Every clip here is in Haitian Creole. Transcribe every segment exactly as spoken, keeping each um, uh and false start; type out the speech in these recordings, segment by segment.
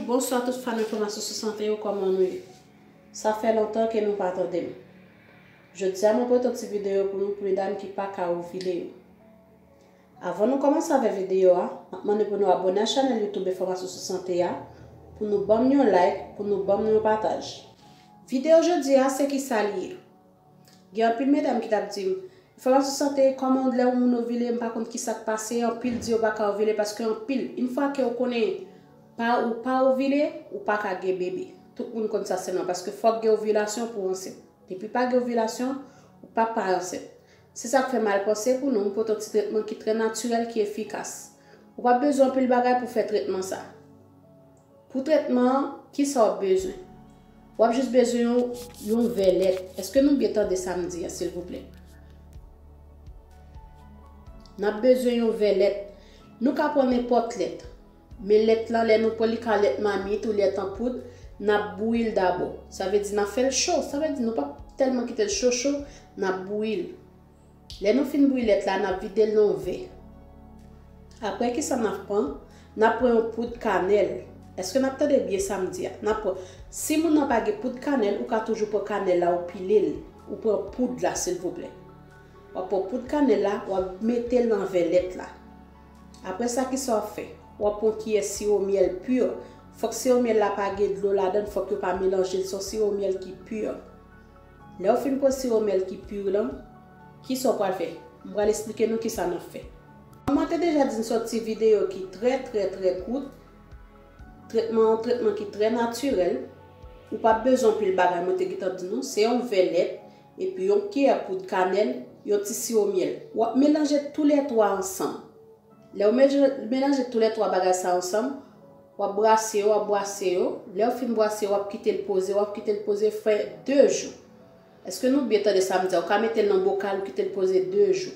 Bonswa tout fan Enfòmasyon sou Sante yo, kòman nou ye? Sa fè lontan ke nou pa tande m. Jodi a mwen pote yon ti videyo pou nou pou medam ki pa ka ovile yo. Avan nou kòmanse avè videyo a, m ap mande pou nou abòne a chanèl YouTube Enfòmasyon sou Sante a, pou nou ban m yon like, pou nou ban m yon pataj. Videyo jodi a se kisa li ye? Gen anpil medam ki t ap di m, Enfòmasyon sou Sante, kòman lè yon moun ovile, m pa konn ki sa k pase, anpil di yo pa ka ovile paske anpil, yon fwa ke w konnen pa ou pa ovile, ou pa ka gen bebe. Tout moun konn sa sèlman paske fòk gen ovilasyon pou w ansent. Depi pa gen ovilasyon, ou p ap ka ansent. Se sa k fè m al panse pou nou, m pote yon ti tretman ki trè natirèl, ki efikas. Ou p ap bezwen anpil bagay pou fè tretman sa. Pou tretman an, kisa w ap bezwen? W ap jis bezwen yon, yon vè lèt. Èske nou byen tande sa m di a, silvouplè? N ap bezwen yon vè lèt. Nou ka pran nenpòt lèt. Men lèt lan, lè nou pran li ka lèt mamit ou lèt an poud, n ap bouyi l dabò. Sa vle di n ap fè l cho. Sa vle di nou p ap tèlman kite l cho cho, n ap bouyi l. Lè nou fin bouyi lèt la, n ap vide l nan yon vè. Apre kisa n ap pran? N ap pran yon poud kanèl. Èske n ap tande byen sa m di a? N ap pran, si moun nan pa gen poud kanèl, ou ka toujou pran kanèl la, ou pile l, ou pran poud la, silvouplè. W ap pran poud kanèl la, w ap mete l nan vè lèt la. Apre sa, kisa w ap fè? W ap pran kiyè siwo myèl pi. Fòk siwo myèl la pa gen dlo ladan l, fòk yo pa melanje l, se yon siwo myèl ki pi. Lè w fin pran siwo myèl ki pi lan, kisa w pral fè? M pral esplike nou kisa n ap fè. Kòm mwen te deja di n se yon ti videyo ki trè, trè, trè kout, tretman an, tretman ki trè natirèl, ou p ap bezwen anpil bagay, mwen te gentan di nou, se yon vè lèt, epi yon kiyè poud kanèl, yon ti siwo myèl. W ap melanje toulètwa ansanm. Lè w mel-, melanje toulètwa bagay sa ansanm, w ap brase yo, w ap brase yo. Lè w fin brase yo, w ap kite l poze, w ap kite l poze fè de jou. Èske nou byen tande sa m di a? Ou ka mete l nan bokal, ou kite l poze de jou.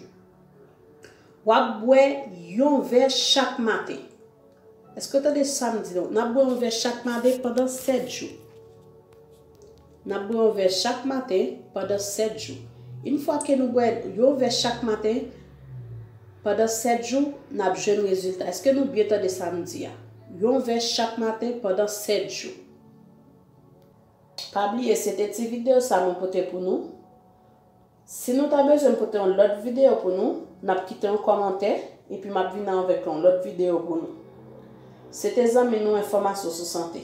W ap bwè yon vè chak maten. Èske w tande sa m di nou? N ap bwè yon vè chak maten pandan sèt jou. N ap bwè yon vè chak maten pandan sèt jou. Yon fwa ke nou bwè yon vè chak maten pandan sèt jou, n ap jwenn rezilta. Èske nou byen tande sa m di a? Yon vè chak maten pandan sèt jou. Pa bliye, se te ti videyo sa mwen pote pou nou. Si nou ta bezwen pote yon lòt videyo pou nou, n ap kite yon kòmantè, epi m ap vin avèk yon lòt videyo pou nou. Se te zanmi nou Enfòmasyon sou Sante.